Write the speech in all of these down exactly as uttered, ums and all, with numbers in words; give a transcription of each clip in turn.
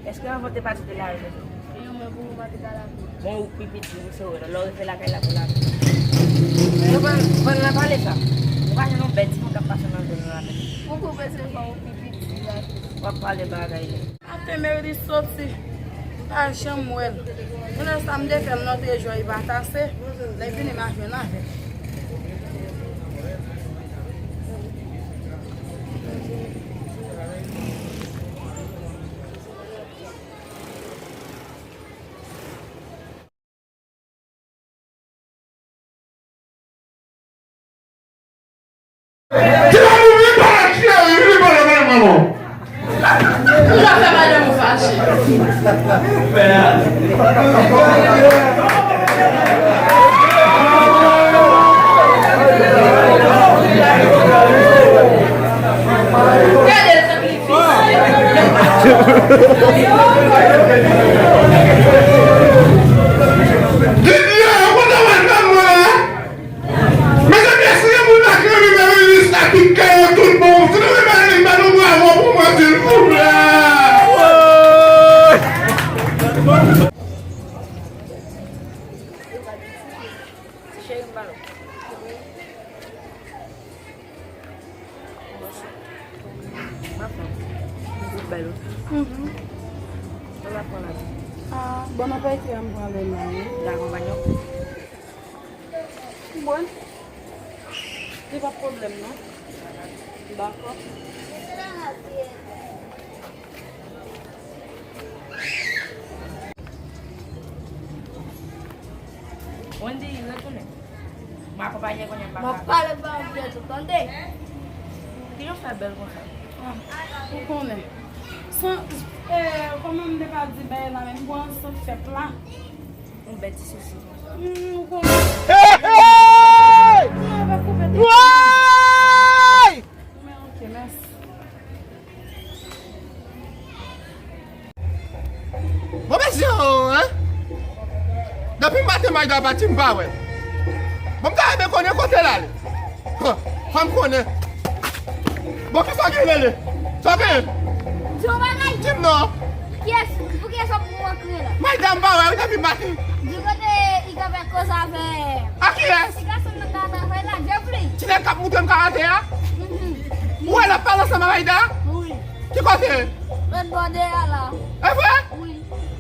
Èske anvan w te pati w te lave men sou? Yon men pou mwen pa te ka lave. Bon, ou pi piti, ou se wè, lè w rive lakay la pou lave. Yo vann, vann nan pale sa. Ou pa jwenn yon bèl timoun k ap pase nan zòn nan la menm. Ou koupe se fò ou pi piti la. W ap pale bagay. Maten Merly soti, m pa janm wè l. Yon lè sa m te fè l nan trejwa, li pa tase. Lè l vini, m a jwenn avè l. Ti mamoun, vin pale ak cheri, vin pale, pale, maman. Ou ka fè madanm ou fache. Gade l, Mezanmi, èske gen moun la ki renmen Merly sa ki kè yo tout bon? Si nou renmen Merly, ban nou bravo pou mwen, silvouplè. Ti cheri, m ba nou. Ou bèl, wi. Mhm. Sa w ap pran la? Ah, bon apeti, a m pran lè la, wi. L akonpanye w? Bon. Li pa pwoblèm, non. Dakò. Wendy, retounen. M akonpaye kounye a, m pa ka. M ap pale ba w byen tou, tande? Kijan w fè bèl konsa? Ah, ou konnen. San, eh, kòman m te ka di bagay la menm? M pran san fèt la. Yon bèl ti sosi konsa. Hmm, ou konnen. Hey, hey! Non, pa koupe tèt. Woy! Men, ok, mèsi. Bon, mèsi, hein? Depi maten, Mayda pati, m pa wè l. Bon, m ta renmen konnen kote l ale. Hàn, fò m konnen. Bon, kisa w gen, Lele? Sa w gen? Di yon bagay. Di m non. Kiyès, pou kiyès w ap moutre la? Mayda, m pa wè l depi maten. Di kote li t ap fè koze avè. A kiyès? Ti gason nan ka travay la, Jeffrey. Ti nèg k ap moutre m karate a? Mhm. Ou wè l ap pale ansanm ak Mayda? Wi. Ki kote? Lòt bò dèyè a la. E vre? Wi.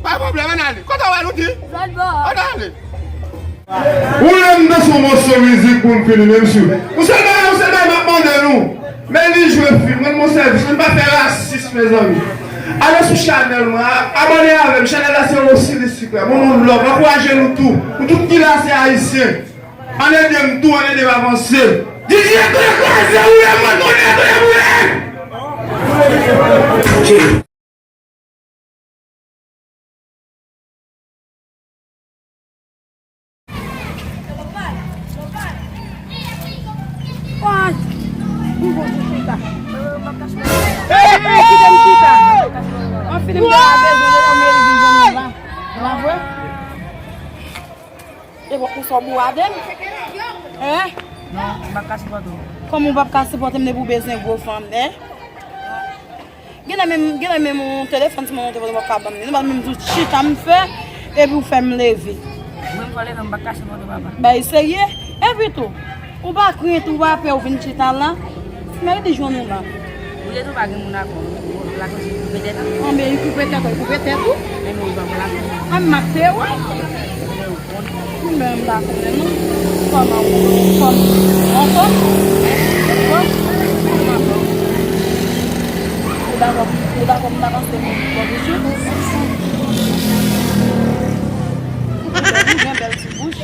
Pa gen pwoblèm, ann ale. Kote w wè l ou di? Lòt bò. Ann ale. Ou lè m danse yon mòso mizik pou m fini, menm si. Yon sèl bagay, yon sèl bagay m ap mande nou. Men li jwe fim, rann mwen sèvis, ann pa fè rasis, mezanmi. Ale sou chanèl mwen, a-, abòne avè m. Chanèl la se Rosy Lisiclair. Bon, moun love, ankouraje nou tou. Nou tout ki la se ayisyen. Ann ede m tou, ann ede m avanse. D J Kraze, ou lè mwen konnen, konnen mwen. Woy! M bon pou chita. Kite m chita. Anfin, m gen la bezwen de yon meri vin jwenn mwen la. La vre? E bon, ou sò bourade m? Hein? Non, m p ap ka sipòte w. Kòman w p ap ka sipòte m depi w bezwen gwo fanm, hein? Genlè menm, genlè menm yon telefòn, si mwen te voye, w ap ka ban m li. Nou pa menm di w chita m fè, epi w fè m leve. Mwen, m fè w leve, m pa ka sipòte w, papa. Bay serye. Epi tou, ou pa krent, ou pa pè, ou vin chita la. Mèt di jwenn ou la. Ou te tou pa gen moun ak ou, la konsi koupe tèt ou. Anben, li koupe tèt ou, li koupe tèt ou. Enben, ou pa pou la konsi. An m ap te wè. Mwen menm m pa konnen non. Kòman ou, kòm, anfòm? Anfòm? Ou dakò, ou dakò m ta panse moun bò bouch ou? Ou gen bèl ti bouch.